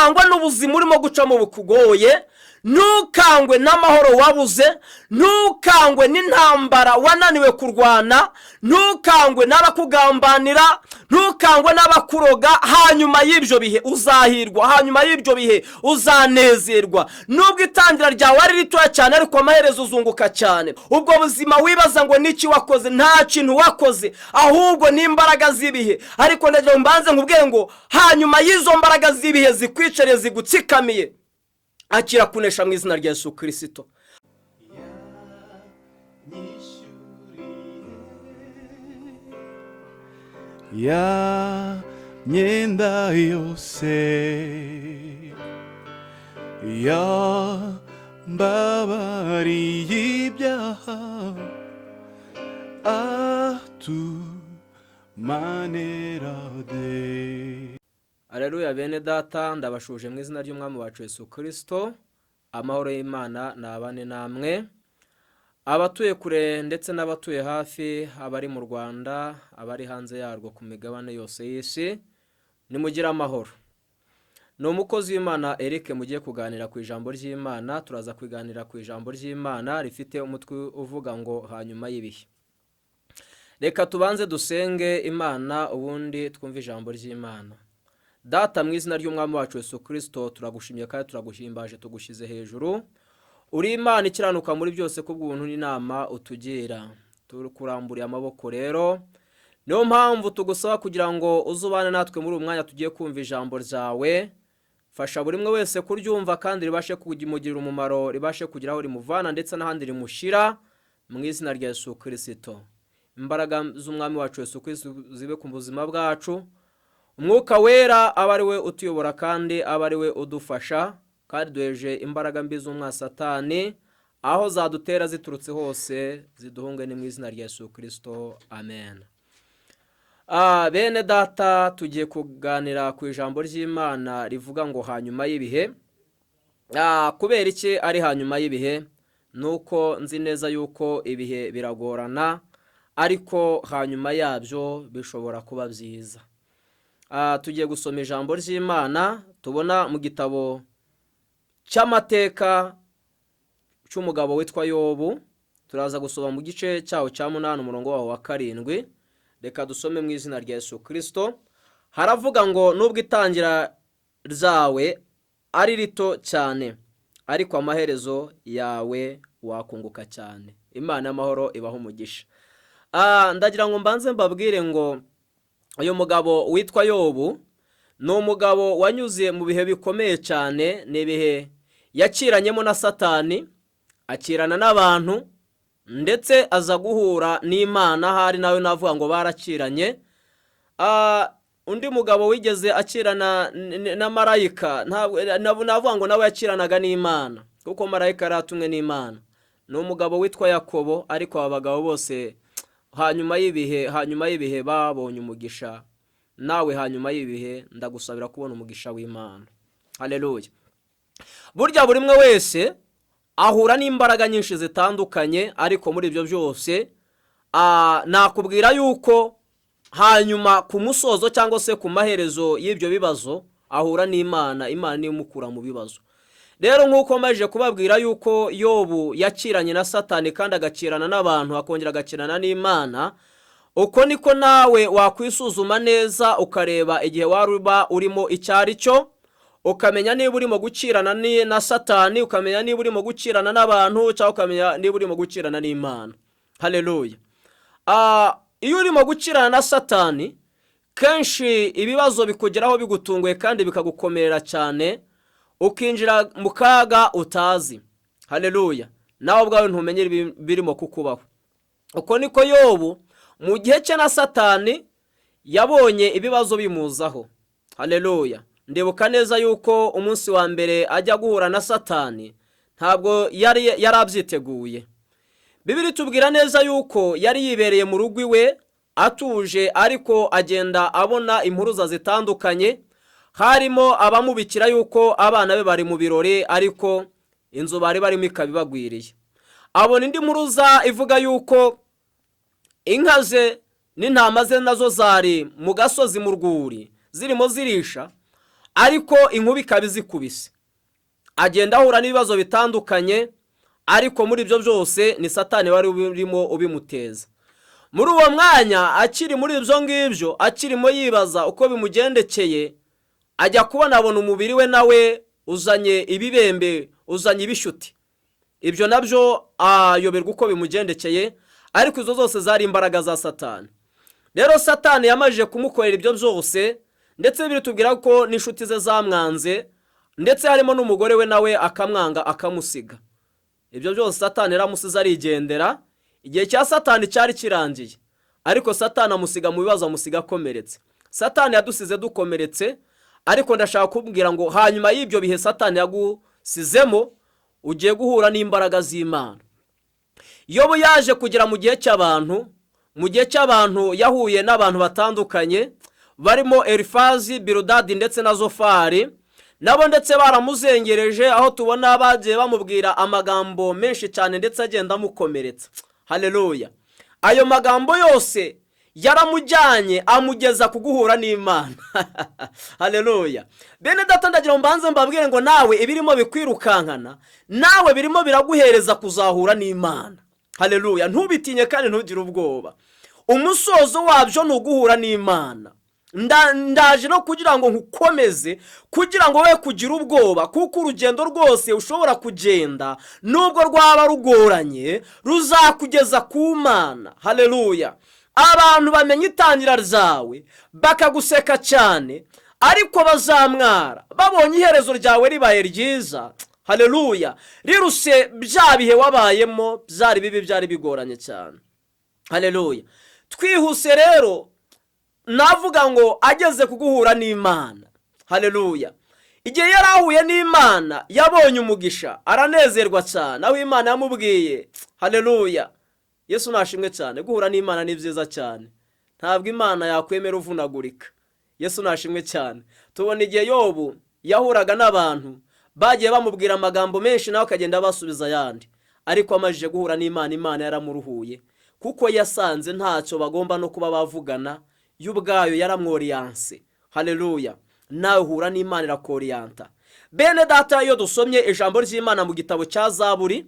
Ntukangwe n'ubuzima urimo gucamo bukugoye, ntukangwe n'amahoro wabuze, ntukangwe n'intambara wananiwe kurwana, ntukangwe n'abakugambanira, ntukangwe n'abakuroga. Hanyuma y'ibyo bihe uzahirwa, hanyuma y'ibyo bihe uzanezerwa. Nubwo itangira ryawe ari ritoya cyane, ariko amaherezo uzunguka cyane. Ubwo buzima wibaza ngo n'iki wakoze? Nta kintu wakoze, ahubwo ni imbaraga z'ibihe. Ariko ndagira ngo mbanze nkubwiye ngo hanyuma y'izo mbaraga z'ibihe zikwicariye, zigutsikamiye, akira kunesha mu izina rya Yesu Kirisito. Yanyishyuriye ya myenda yose, yambabariye ibyaha, atumanerade. Aleluya! Bene data, ndabasuhuje mu izina ry'Umwami wacu Yesu Kirisito. Amahoro y'Imana nabane namwe, abatuye kure ndetse n'abatuye hafi, abari mu Rwanda, abari hanze yarwo, ku migabane yose y'isi, nimugire amahoro. Ni umukozi w'Imana Eric mugiye kuganira ku ijambo ry'Imana. Turaza kuganira ku ijambo ry'Imana rifite umutwe uvuga ngo "Hanyuma y'ibihe". Reka tubanze dusenge Imana, ubundi twumve ijambo ry'Imana. Data, mu izina ry'Umwami wacu Yesu Kirisito, turagushimye kandi turaguhimbaje, tugushyize hejuru. Uri Imana ikiranuka muri byose kubw'ubuntu n'inama utugira. Tukuramburiye amaboko rero, niyo mpamvu tugusaba kugira ngo uzubane natwe muri uyu mwanya tugiye kumva ijambo ryawe. Fasha buri umwe wese kuryumva kandi ribashe kumugirira umumaro, ribashe kugira aho rimuvana ndetse n'ahandi rimushyira, mu izina rya Yesu Kirisito. Imbaraga z'Umwami wacu Yesu Kirisito zibe ku buzima bwacu, Umwuka Wera aba ari we utuyobora kandi aba ari we udufasha, kandi duheje imbaraga mbi z'umwasatani, aho zadutera ziturutse hose ziduhunge. Ni mu izina rya Yesu Kirisito, amen. Bene data, tugiye kuganira ku ijambo ry'Imana rivuga ngo "Hanyuma y'ibihe". Kubera iki ari hanyuma y'ibihe? Ni uko nzi neza yuko ibihe biragorana, ariko hanyuma yabyo bishobora kuba byiza. Tugiye gusoma ijambo ry'Imana tubona mu gitabo cy'amateka cy'umugabo witwa Yobu. Turaza gusoma mu gice cyawo cya 8, umurongo wawo wa 7. Reka dusome mu izina rya Yesu Kirisito. Haravuga ngo: "Nubwo itangira ryawe ari rito cyane, ariko amaherezo yawe wakunguka cyane." Imana y'amahoro ibaho umugisha. Ndagira ngo mbanze mbabwire ngo uyu mugabo witwa Yobu ni umugabo wanyuze mu bihe bikomeye cyane. Ni ibihe yakiranyemo na Satani, akirana n'abantu, ndetse aza guhura n'Imana. Ahari nawe navuga ngo barakiranye. Undi mugabo wigeze akirana na marayika, navuga ngo nawe yakiranaga n'Imana, kuko marayika yari atumwe n'Imana, ni umugabo witwa Yakobo. Ariko aba bagabo bose hanyuma y'ibihe babonye umugisha. Nawe hanyuma y'ibihe ndagusabira kubona umugisha w'Imana. Haleluya! Burya buri umwe wese ahura n'imbaraga nyinshi zitandukanye, ariko muri ibyo byose nakubwira yuko hanyuma ku musozo cyangwa se ku maherezo y'ibyo bibazo ahura n'Imana. Imana niyo imukura mu bibazo. Rero nk'uko maje kubabwira yuko Yobu yakiranye na Satani kandi agakirana n'abantu, akongera agakirana n'Imana, uko niko nawe wakwisuzuma neza, ukareba igihe waba urimo icyo ari cyo, ukamenya niba urimo gukirana na Satani, ukamenya niba urimo gukirana n'abantu, cyangwa ukamenya niba urimo gukirana n'Imana. Haleluya! Iyo urimo gukirana na Satani, kenshi ibibazo bikugeraho bigutunguye kandi bikagukomerera cyane, ukinjira mu kaga utazi. Haleluya! Nawe ubwawe ntumenye birimo kukubaho. Uko niko Yobu mu gihe cye na Satani yabonye ibibazo bimuzaho. Haleluya! Ndibuka neza yuko umunsi wa mbere ajya guhura na Satani ntabwo yari yarabyiteguye. Bibiliya itubwira neza yuko yari yibereye mu rugo iwe atuje, ariko agenda abona impuruza zitandukanye, harimo abamubikira yuko abana be bari mu birori, ariko inzu bari barimo ikaba ibagwiriye. Abona indi mpuruza ivuga yuko inka ze n'intama ze nazo zari mu gasozi mu rwuri zirimo zirisha. Ariko inkuba ikaba izikubise, agenda ahura n'ibibazo bitandukanye, ariko muri ibyo byose ni Satani wari urimo ubimuteza. Muri uwo mwanya akiri muri ibyo ngibyo, akirimo yibaza uko bimugendekeye, ajya kubona abona umubiri we nawe uzanye ibibembe, uzanye ibishyuti. Ibyo nabyo ayoberwa uko bimugendekeye, ariko izo zose zari imbaraga za Satani. Rero Satani yamajije kumukorera ibyo byose, ndetse biritubwira ko n'inshuti ze zamwanze, ndetse harimo n'umugore we nawe akamwanga akamusiga. Ibyo byose Satani yaramusize arigendera. Igihe cya Satani cyari kirangiye, ariko Satani amusiga mu bibazo, amusiga akomeretse. Satani yadusize dukomeretse, ariko ndashaka kubwira ngo hanyuma y'ibyo bihe Satani yagusizemo, ugiye guhura n'imbaraga z'Imana. Yobu yaje kugera mu gihe cy'abantu. Mu gihe cy'abantu yahuye n'abantu batandukanye barimo Elifazi, Birudadi ndetse na Zofari. Nabo ndetse baramuzengereje, aho tubona bagiye bamubwira amagambo menshi cyane ndetse agenda amukomeretsa. Haleluya! Ayo magambo yose yaramujyanye amugeza ku guhura n'Imana. Haleluya! Bene data, ndagira ngo mbanze mbabwire ngo nawe ibirimo bikwirukankana, nawe birimo biraguhereza kuzahura n'Imana. Haleluya! Ntubitinye kandi ntugire ubwoba. Umusozo wabyo ni uguhura n'Imana. Ndaje no kugira ngo nkukomeze, kugira ngo we kugira ubwoba, kuko urugendo rwose ushobora kugenda, nubwo rwaba rugoranye, ruzakugeza ku Mana. Haleluya! Abantu bamenya itangira ryawe bakaguseka cyane, ariko bazamwara babonye iherezo ryawe ribaye ryiza. Haleluya! Riruse bya bihe wabayemo byari bibi, byari bigoranye cyane. Haleluya! Twihuse rero, navuga ngo ageze kuguhura n'Imana. Haleluya! Igihe yari ahuye n'Imana yabonye umugisha, aranezerwa cyane aho Imana yamubwiye. Haleluya! Yesu nashimwe cyane. Guhura n'Imana ni byiza cyane. Ntabwo Imana yakwemera uvunagurika. Yesu nashimwe cyane. Tubona igihe Yobu yahuraga n'abantu bagiye bamubwira amagambo menshi, nawe akagenda abasubiza ayandi, ariko amajije guhura n'Imana, Imana yaramuruhuye, kuko yasanze ntacyo bagomba no kuba bavugana, yo ubwayo yaramworiyanse. Haleluya! Nawe uhura n'Imana irakoriyanta. Bene data, iyo dusomye ijambo ry'Imana mu gitabo cya Zaburi,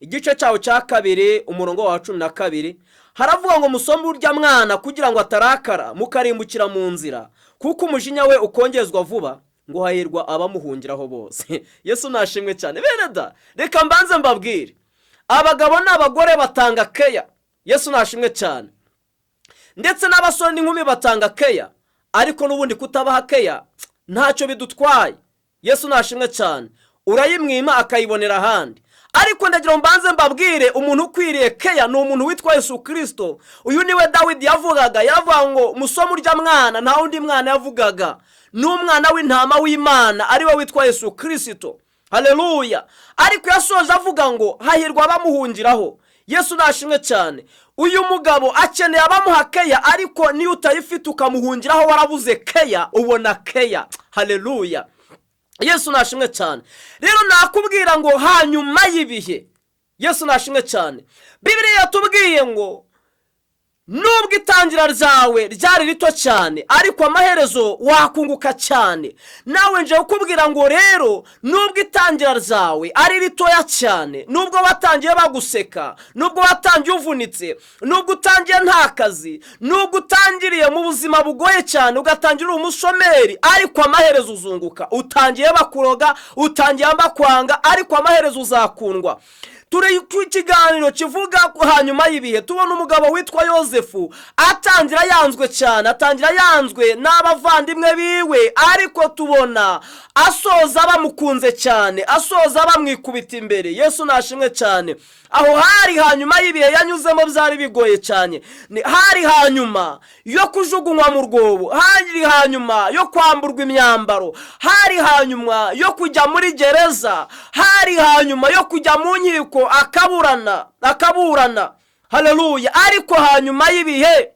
igice cyawo cya 2, umurongo wa 12, haravuga ngo: "Musome urya mwana kugira ngo atarakara mukarimbukira mu nzira, kuko umujinya we ukongezwa vuba." Ngo hahirwa abamuhungiraho bose. Yesu nashimwe cyane. Bene da, reka mbanze mbabwire, abagabo n'abagore batanga care. Yesu nashimwe cyane. Ndetse n'abasore n'inkumi batanga care, ariko n'ubundi kutabaha care ntacyo bidutwaye. Yesu nashimwe cyane. Urayimwima akayibonera ahandi. Ariko ndagira ngo mbanze mbabwire, umuntu ukwiriye care ni umuntu witwa Yesu Kirisito. Uyu niwe Dawidi yavugaga. Yaravuga ngo musome urya mwana. Nta wundi mwana yavugaga, ni umwana w'intama w'Imana, ariwe witwa Yesu Kirisito. Haleluya! Ariko yasoje avuga ngo hahirwa abamuhungiraho. Yesu nashimwe cyane. Uyu mugabo akeneye abamuha care, ariko niyo utayifite ukamuhungiraho warabuze care, ubona care. Haleluya! Yesu nashimwe cyane. Rero nakubwira ngo hanyuma y'ibihe, Yesu nashimwe cyane, Bibiliya yatubwiye ngo nubwo itangira ryawe ryari rito cyane, ariko amaherezo wakunguka cyane. Nawe nje kukubwira ngo rero nubwo itangira ryawe ari ritoya cyane, nubwo watangiye baguseka, nubwo watangiye uvunitse, nubwo utangiye nta kazi, nubwo utangiriye mu buzima bugoye cyane, ugatangira uri umushomeri, ariko amaherezo uzunguka. Utangiye bakuroga, utangiye bakwanga, ariko amaherezo uzakundwa. Turi ku kiganiro kivuga hanyuma y'ibihe. Tubona umugabo witwa Yosefu atangira yanzwe cyane, atangira yanzwe n'abavandimwe biwe, ariko tubona asoza bamukunze cyane, asoza bamwikubita imbere. Yesu nashimwe cyane. Aho hari hanyuma y'ibihe yanyuzemo byari bigoye cyane. Hari hanyuma yo kujugunywa mu rwobo, hari hanyuma yo kwamburwa imyambaro, hari hanyuma yo kujya muri gereza, hari hanyuma yo kujya mu nkiko akaburana, akaburana. Haleluya! Ariko hanyuma y'ibihe,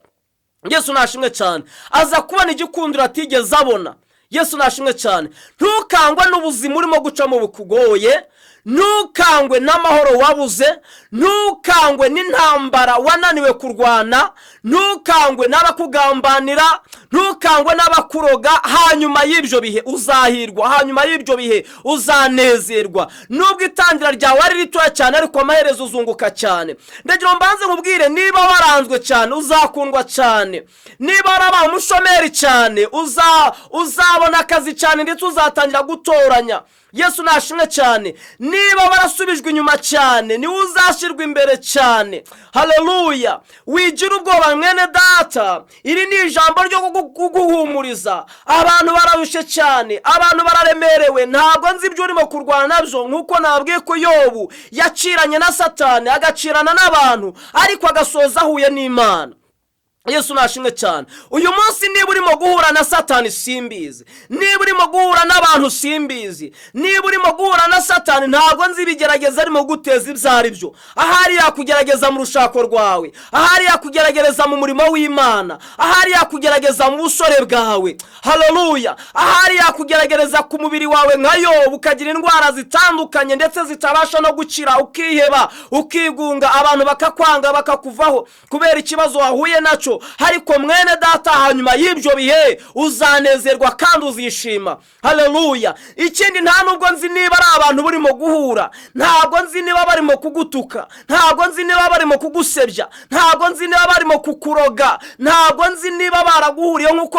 Yesu nashimwe cyane, aza kubona igikundiro atigeze abona. Yesu nashimwe cyane. Ntukangwe n'ubuzima urimo gucamo bukugoye, ntukangwe n'amahoro wabuze, ntukangwe n'intambara wananiwe kurwana, ntukangwe n'abakugambanira, ntukangwe n'abakuroga. Hanyuma y'ibyo bihe uzahirwa, hanyuma y'ibyo bihe uzanezerwa. Nubwo itangira ryawe ari ritoya cyane, ariko amaherezo uzunguka cyane. Ndagira ngo mbanze nkubwire: niba waranzwe cyane, uzakundwa cyane. Niba warabaye umushomeri cyane, uzabona akazi cyane, ndetse uzatangira gutoranya. Yesu nashimwe cyane. Niba warasubijwe inyuma cyane, niwe uzashyirwa imbere cyane. Haleluya! Wigira ubwoba, mwene data. Iri ni ijambo ryo kuguhumuriza. Abantu bararushye cyane, abantu bararemerewe. Ntabwo nzi ibyo urimo kurwana nabyo, nk'uko nabwiye ko Yobu yaciranye na Satani, agacirana n'abantu, ariko agasoza ahuye n'Imana. Yesu nashimwe cyane. Uyu munsi niba urimo guhura na Satani, simbizi. Niba urimo guhura n'abantu, simbizi. Niba urimo guhura na Satani, ntabwo nzi ibigerageza arimo guteza ibyo ari byo. Ahari yakugerageza mu rushako rwawe, ahari yakugerageza mu murimo w'Imana, ahari yakugerageza mu busore bwawe. Haleluya! Ahari yakugerageza ku mubiri wawe nka Yobu, ukagira indwara zitandukanye ndetse zitabasha no gukira, ukiheba, ukigunga, abantu bakakwanga, bakakuvaho kubera ikibazo wahuye nacyo. Ariko mwene data, hanyuma y'ibyo bihe uzanezerwa kandi uzishima. Haleluya! Ikindi, nta nubwo nzi niba ari abantu burimo guhura. Ntabwo nzi niba barimo kugutuka, ntabwo nzi niba barimo kugusebya, ntabwo nzi niba barimo kukuroga, ntabwo nzi niba baraguhuriye nk'uko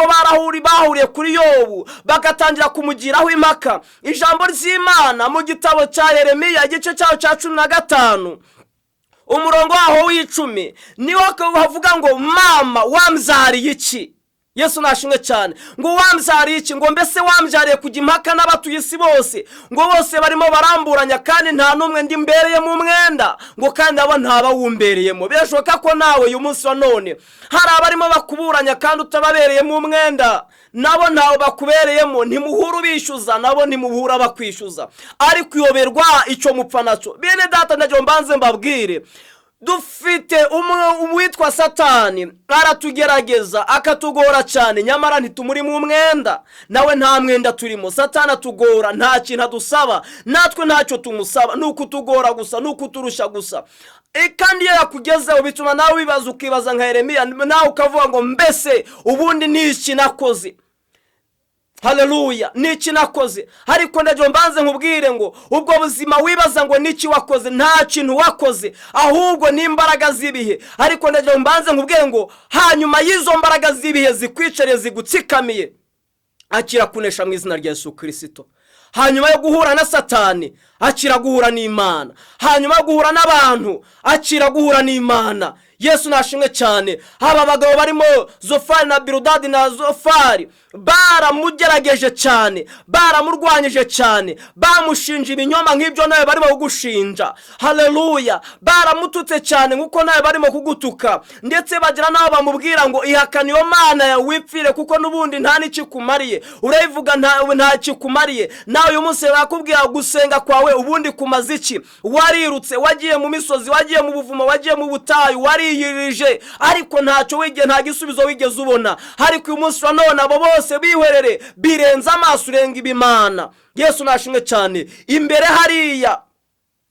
bahuriye kuri Yobu, bagatangira kumugiraho impaka. Ijambo ry'Imana mu gitabo cya Yeremiya, igice cyaho cya 15, umurongo waho w'10, niwo havuga ngo: "Mama, wambyariye iki?" Yesu nashimwe cyane. Ngo: "Wambyariye iki?" Ngo: "Mbese wambyariye kujya impaka n'abatuye isi bose?" Ngo: "Bose barimo baramburanya, kandi nta n'umwe ndi mbereyemo umwenda." Ngo: "Kandi nabo ntabawumbereyemo." Birashoboka ko nawe uyu munsi wa none hari abarimo bakuburanya kandi utababereyemo umwenda, nabo ntawe bakubereyemo. Ntimuhura ubishyuza, nabo ntimuhura bakwishyuza, ariko uyoberwa icyo mupfa nacyo. Bene data, ndagira mbanze mbabwire: dufite uwitwa Satani, aratugerageza, akatugora cyane, nyamara ntitumurimo umwenda, nawe nta mwenda turimo. Satani atugora, nta kintu adusaba, natwe ntacyo tumusaba. Ni ukutugora gusa, ni ukuturushya gusa. Kandi iyo yakugezeho, bituma nawe wibaza, ukibaza nka Yeremiya, nawe ukavuga ngo: "Mbese ubundi ni iki nakoze?" Haleluya! Ni iki nakoze? Ariko ndagira mbanze nkubwire ngo ubwo buzima wibaza ngo niki wakoze, nta kintu wakoze, ahubwo ni imbaraga z'ibihe. Ariko ndagira mbanze nkubwire ngo hanyuma y'izo mbaraga z'ibihe zikwicariye, zigutsikamiye, akira kunesha mu izina rya Yesu Kirisito. Hanyuma yo guhura na Satani, akira guhura n'Imana. Hanyuma yo guhura n'abantu, akira guhura n'Imana. Yesu nashimwe cyane. Haba abagabo barimo Zofari na Birudadi na Zofari baramugerageje cyane, baramurwanyije cyane, bamushinja ibinyoma nk'ibyo nawe barimo kugushinja. Haleluya! Baramututse cyane nk'uko nawe barimo kugutuka, ndetse bagira n'aho bamubwira ngo: "Ihakane iyo Mana yawe wipfire, kuko n'ubundi nta n'ikikumariye, urayivuga nta kikumariye." Nawe uyu munsi barakubwira: "Gusenga kwawe ubundi kumaze iki? Warirutse, wagiye mu misozi, wagiye mu buvumo, wagiye mu butayu, wariyirije, ariko ntacyo wigeze, nta gisubizo wigeze ubona." Ariko uyu munsi wa none abo bose bihwerere, birenze amaso, urenga ibimana. Yesu nashimwe cyane. Imbere hariya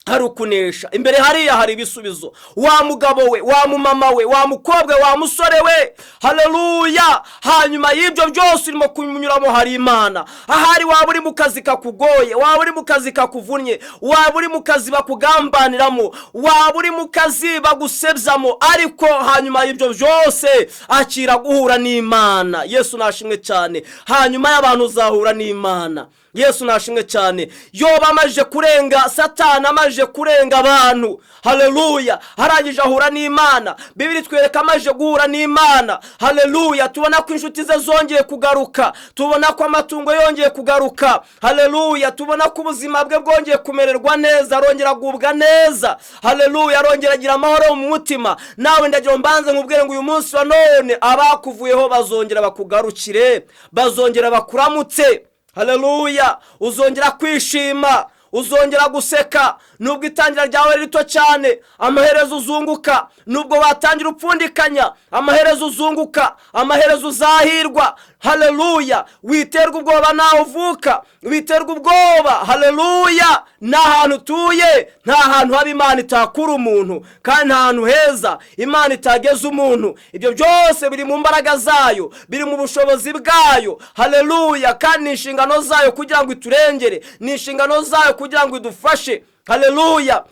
hari ukunesha, imbere hariya hari ibisubizo. Wa mugabo we, wa mumama we, wa mukobwa we, wa musore we, haleluya! Hanyuma y'ibyo byose urimo kunyuramo hari Imana. Ahari waba uri mu kazi kakugoye, waba uri mu kazi kakuvunnye, waba uri mu kazi bakugambaniramo, waba uri mu kazi bagusebyamo, ariko hanyuma y'ibyo byose akira guhura n'Imana. Yesu nashimwe cyane. Hanyuma y'abantu uzahura n'Imana. Yesu nashimwe cyane. Yoba amaze kurenga Satani, amaze kurenga abantu, haleluya, arangije ahura n'Imana. Bibiri twereka amaze guhura n'Imana, haleluya, tubona ko inshuti ze zongeye kugaruka, tubona ko amatungo yongeye kugaruka. Haleluya! Tubona ko ubuzima bwe bwongeye kumererwa neza, arongera agubwa neza. Haleluya! Arongera agira amahoro mu mutima. Nawe ndagira ngo mbanze nkubwire ngo uyu munsi wa none abakuvuyeho bazongera bakugarukire, bazongera bakuramutse. Haleluya! Uzongera kwishima. Uzongera guseka nubwo itangira ryawe ari rito cyane, amaherezo uzunguka. Nubwo watangira upfundikanya, amaherezo uzunguka, amaherezo uzahirwa. Haleluya! Witerwa ubwoba n'aho uvuka, witerwa ubwoba, haleluya, n'ahantu utuye. Nta hantu haba Imana itakura umuntu, kandi nta hantu heza Imana itageza umuntu. Ibyo byose biri mu mbaraga zayo, biri mu bushobozi bwayo. Haleluya! Kandi ni inshingano zayo kugira ngo iturengere, ni inshingano zayo kugira ngo idufashe. Haleluya!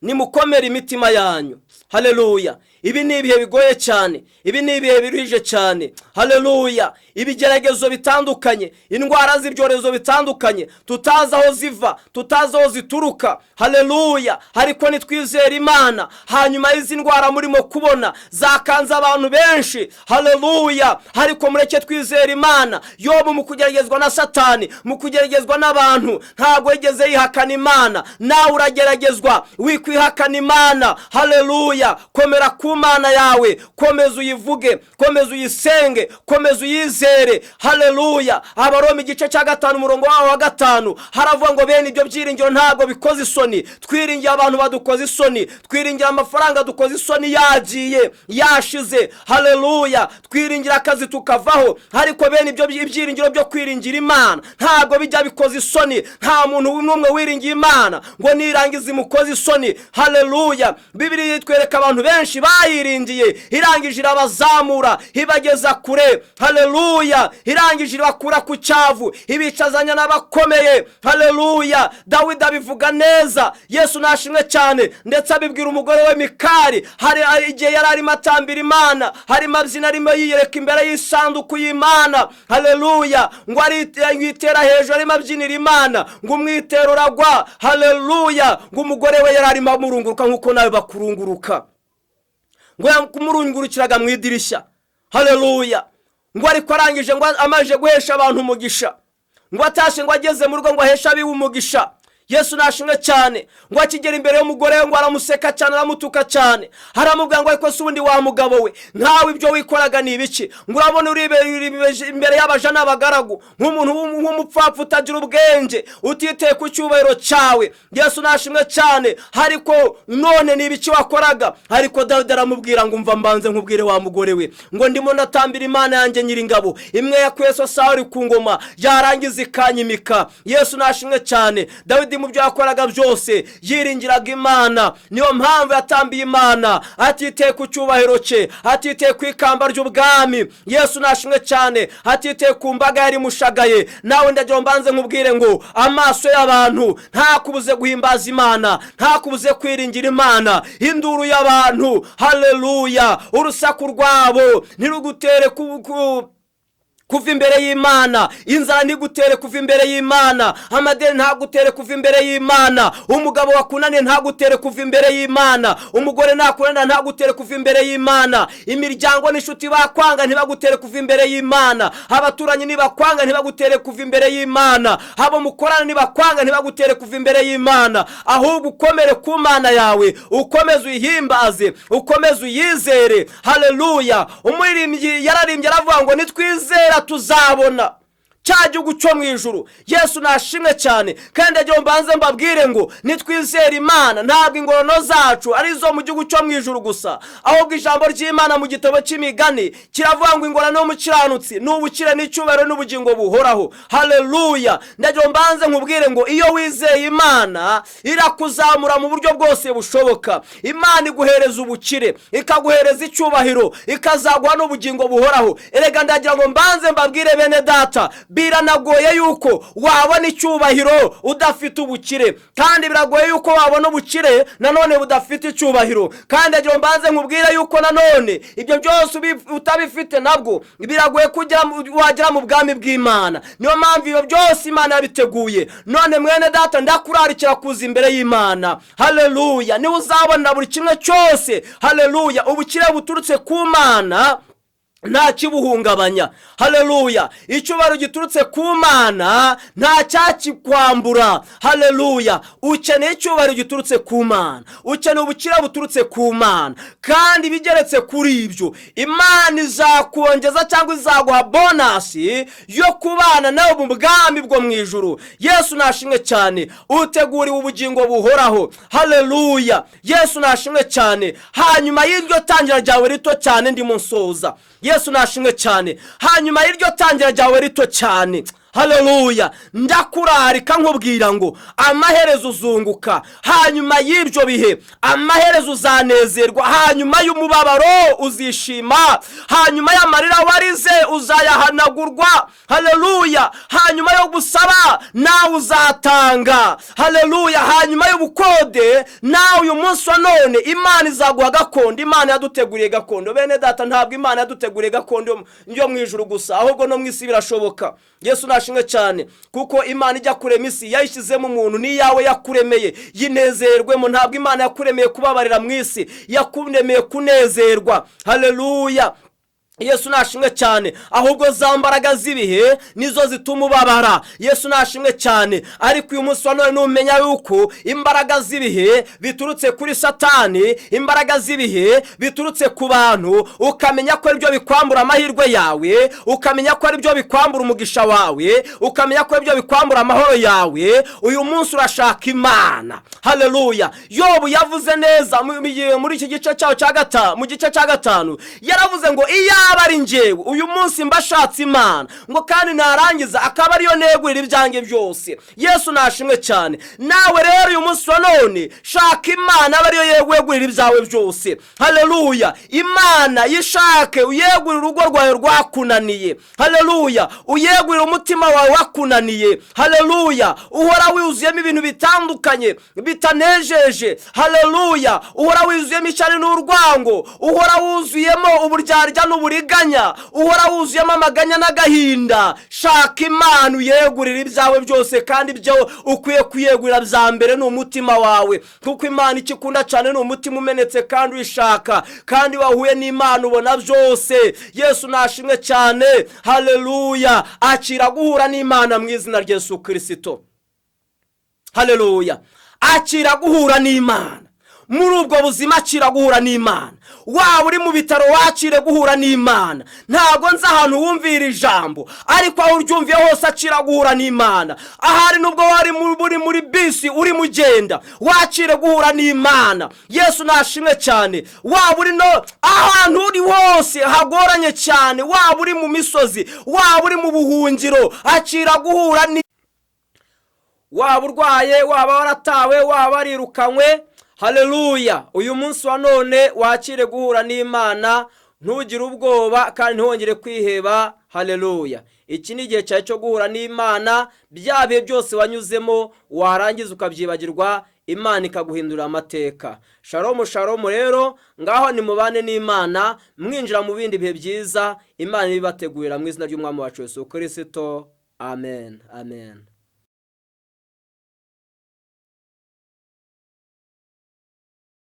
Nimukomere imitima yanyu. Haleluya! Ibi ni ibihe bigoye cyane, ibi ni ibihe biruhije cyane. Haleluya! Ibigeragezo bitandukanye, indwara z'ibyorezo bitandukanye tutazi aho ziva, tutazi aho zituruka. Haleluya! Ariko nitwizera Imana, hanyuma y'izi ndwara murimo kubona zakanze abantu benshi, haleluya, ariko mureke twizera Imana. Yobu mu kugeragezwa na Satani, mu kugeragezwa n'abantu, ntabwo yigeze yihakana Imana. Nawe urageragezwa, wikwihakana Imana. Haleluya! Komera ku Mana yawe, komeza uyivuge, komeza uyisenge, komeza uyizere. Haleluya! Abaroma igice cya 5, umurongo wawo wa 5, haravuga ngo bene ibyo byiringiro ntabwo bikoze isoni. Twiringiye abantu badukoze isoni, twiringira amafaranga dukoze isoni yagiye yashize. Haleluya! Twiringira akazi tukavaho, ariko bene ibyo ibyiringiro byo kwiringira Imana ntabwo bijya bikoze isoni. Nta muntu n'umwe wiringiye Imana ngo nirangize imukoze isoni. Haleluya! Bibiliya itwereka abantu benshi bayiringiye, irangije irabazamura, ibageza kure. Haleluya! Irangije irabakura ku cyavu, ibicazanya n'abakomeye. Haleluya! Dawidi abivuga neza, Yesu nashimwe cyane, ndetse abibwira umugore we Mikari. Hari igihe yari arimo atambira Imana, harimo abyina, arimo yiyereka imbere y'isanduku y'Imana. Haleluya! Ngo yitera hejuru arimo abyinira Imana, ngo umwitero uragwa. Haleluya! Ngo umugore we yari arimo amurunguruka nk'uko nawe bakurunguruka, ngo yamurungurukiraga mu idirishya. Haleluya! Ngo ariko arangije, ngo amaze guhesha abantu umugisha, ngo atashye, ngo ageze mu rugo, ngo aheshe abiwe umugisha. Yesu nashimwe cyane. Ngo akigera imbere y'umugore we, ngo aramuseka cyane, aramutuka cyane, aramubwira ngo ariko se ubundi wa mugabo we, nkawe ibyo wikoraga ni ibiki? Ngo urabona uri imbere y'abaja n'abagaragu nk'umuntu w'umupfapfa utagira ubwenge, utiteye ku cyubahiro cyawe. Yesu nashimwe cyane. Ariko none ni ibiki wakoraga? Ariko Dawidi aramubwira ngo umva mbanze nkubwire wa mugore we, ngo ndimo ndatambira Imana yanjye Nyiringabo, imwe yakuye so Sawuli ku ngoma, yarangiza ikanyimika. Yesu nashimwe cyane. Dawidi mu byo yakoraga byose yiringiraga Imana, niyo mpamvu yatambiye Imana atiteye ku cyubahiro cye, atiteye ku ikamba ry'ubwami. Yesu nashimwe cyane. Atiteye ku mbaga yari imushagaye. Nawe ndagira ngo mbanze nkubwire ngo amaso y'abantu ntakubuze guhimbaza Imana, ntakubuze kwiringira Imana. Induru y'abantu, haleluya, urusaku rwabo ntirugutere kuva imbere y'Imana. Inzara ntigutere kuva imbere y'Imana, amadeni ntagutere kuva imbere y'Imana, umugabo wakunaniye ntagutere kuva imbere y'Imana, umugore nakunanira ntagutere kuva imbere y'Imana, imiryango n'inshuti bakwanga ntibagutere kuva imbere y'Imana, abaturanyi nibakwanga ntibagutere kuva imbere y'Imana, abo mukorana nibakwanga ntibagutere kuva imbere y'Imana. Ahubwo ukomere ku Mana yawe, ukomeze uyihimbaze, ukomeze uyizere. Haleluya! Umuririmbyi yararimbye aravuga ngo nitwizera tuzabona cya gihugu cyo mu ijuru. Yesu nashimwe cyane. Kandi agira ngo mbanze mbabwire ngo nitwizere Imana, ntabwo ingororano zacu ari izo mu gihugu cyo mu ijuru gusa, ahubwo ijambo ry'Imana mu gitabo cy'Imigani kiravuga ngo ingororano y'umukiranutsi ni ubukire n'icyubahiro n'ubugingo buhoraho. Haleluya! Ndagira ngo mbanze nkubwire ngo iyo wizeye Imana, irakuzamura mu buryo bwose bushoboka. Imana iguhereza ubukire, ikaguhereza icyubahiro, ikazaguha n'ubugingo buhoraho. Erega ndagira ngo mbanze mbabwire bene data, biranagoye yuko wabona icyubahiro udafite ubukire, kandi biragoye yuko wabona ubukire nanone budafite icyubahiro. Kandi ndagira ngo mbanze nkubwire yuko nanone ibyo byose utabifite nabwo biragoye ko wagera mu bwami bw'Imana. Niyo mpamvu ibyo byose Imana yabiteguye. None mwene data, ndakurarikira kuza imbere y'Imana. Haleluya! Niwe uzabona buri kimwe cyose. Haleluya! Ubukire buturutse ku Mana. Nta kibuhungabanya. Haleluya! Icyubahiro giturutse ku Mana nta cyakikwambura. Haleluya! Ukeneye icyubahiro giturutse ku Mana, ukeneye ubukire buturutse ku Mana, kandi bigeretse kuri ibyo, Imana izakongeza cyangwa izaguha bonus yo kubana nawe mu bwami bwo mu ijuru. Yesu nashimwe cyane. Uteguriwe ubugingo buhoraho. Haleluya! Yesu nashimwe cyane. Hanyuma y'iryo tangira ryawe rito cyane, ndimo nsoza, Yesu nashimwe cyane. Hanyuma y'iryo tangira ryawe rito cyane, haleluya, ndakurarika nkubwira ngo amaherezo uzunguka. Hanyuma y'ibyo bihe, amaherezo uzanezerwa. Hanyuma y'umubabaro uzishima. Hanyuma y'amarira warize uzayahanagurwa. Haleluya! Hanyuma yo gusaba nawe uzatanga. Haleluya! Hanyuma y'ubukode, nawe uyu munsi wa none Imana izaguha gakondo. Imana yaduteguriye gakondo, bene data. Ntabwo Imana yaduteguriye gakondo yo mu ijuru gusa, ahubwo no mu isi birashoboka. Yesu nashimwe cyane, kuko Imana ijya kurema isi yayishyizemo umuntu. N'iyawe yakuremeye yinezerwemo. Ntabwo Imana yakuremeye kubabarira mu isi, yakuremeye kunezerwa. Haleluya! Yesu nashimwe cyane. Ahubwo za mbaraga z'ibihe nizo zituma ubabara. Yesu nashimwe cyane. Ariko uyu munsi wa none numenya yuko imbaraga z'ibihe biturutse kuri Satani, imbaraga z'ibihe biturutse ku bantu, ukamenya ko aribyo bikwambura amahirwe yawe, ukamenya ko aribyo bikwambura umugisha wawe, ukamenya ko aribyo bikwambura amahoro yawe, uyu munsi urashaka Imana. Haleluya! Yobu yavuze neza muri iki gice cyawo cya 5, mu gice cya 5, yaravuze ngo: "Iyaba ari njyewe, uyu munsi mbashatse Imana," ngo kandi narangiza akaba ariyo negurira ibyanjye byose. Yesu nashimwe cyane. Nawe rero uyu munsi wa none shaka Imana, abe ariyo yegurira ibyawe byose. Haleluya! Imana yishake, uyegurire urugo rwawe rwakunaniye. Haleluya! Uyegurire umutima wawe wakunaniye. Haleluya! Uhora wuzuyemo ibintu bitandukanye bitanejeje. Haleluya! Uhora wuzuyemo ishyari n'urwango, uhora wuzuyemo uburyarya n'uburiganya, uhora wuzuyemo amaganya n'agahinda. Shaka Imana, uyegurire ibyawe byose, kandi ibyo ukwiye kuyegurira bya mbere ni umutima wawe, kuko Imana icyo ikunda cyane ni umutima umenetse kandi uyishaka. Kandi wahuye n'Imana ubona byose. Yesu nashimwe cyane. Haleluya! Akira guhura n'Imana mu izina rya Yesu Kirisito. Haleluya! Akira guhura n'Imana muri ubwo buzima, akira guhura n'Imana. Waba uri mu bitaro, wakire guhura n'Imana. Ntabwo nzi ahantu wumvira ijambo, ariko aho uryumviye hose, akira guhura n'Imana. Ahari nubwo wari uri muri bisi urimo ugenda, wakire guhura n'Imana. Yesu nashimwe cyane. Waba uri no ahantu uri hose hagoranye cyane, waba uri mu misozi, waba uri mu buhungiro, akira guhura ni waba urwaye, waba waratawe, waba warirukanywe, haleluya, uyu munsi wa none wakire guhura n'Imana. Ntugire ubwoba kandi ntiwongere kwiheba. Haleluya! Iki ni igihe cyawe cyo guhura n'Imana. Bya bihe byose wanyuzemo warangiza ukabyibagirwa, Imana ikaguhindurira amateka. Shalomu, shalomu. Rero ngaho nimubane n'Imana, mwinjira mu bindi bihe byiza Imana ibibategurira mu izina ry'Umwami wacu Yesu Kirisito. Amen, amen.